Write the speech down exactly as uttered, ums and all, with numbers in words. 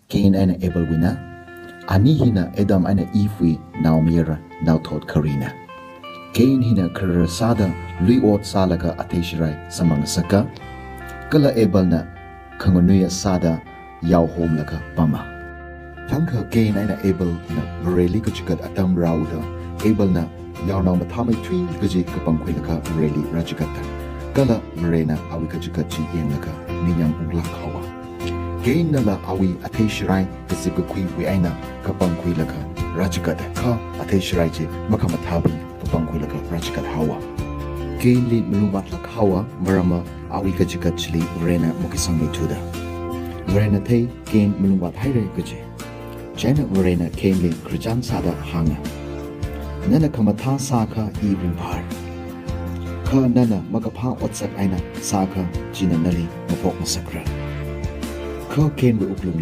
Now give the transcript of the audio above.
Cain eina Abelwuina. Ani hina Adam eina Evewui naomayara naothot kharina. Cain hina kharara sāda lui ot sālaga athei shirai samphangngasaka, kala Abelna khanganuiya sāda yaohomlaga pama. Thangkha Cain eina Abelna Vareli kachigat atam rāhaoda, Abelna yaonao mathāmeithui kaji kapangkhuilaga Vareli rāchigata. Kala Varena awui kachigat chi yanglaga ningyāng unglāk haowa. Cainnala awui athei shirai kazip kakhuiwui eina kapangkhuilaga rāchigata, kha athei shirai chi makhamathābing kapangkhuilaga rāchigat haowa. Cainli malungvātlāk haowa, maramva awui kachigat chili Varena makasangmeithuda. Varena thei Cain malungvāt haira kaji. Chieina Varena Cainli khararchan sāda hānga. Nana khamathā sākha I ringphāra. Kha nana makaphā otsak eina sākha china nali maphokngasakra. Kha Cainwui wuklung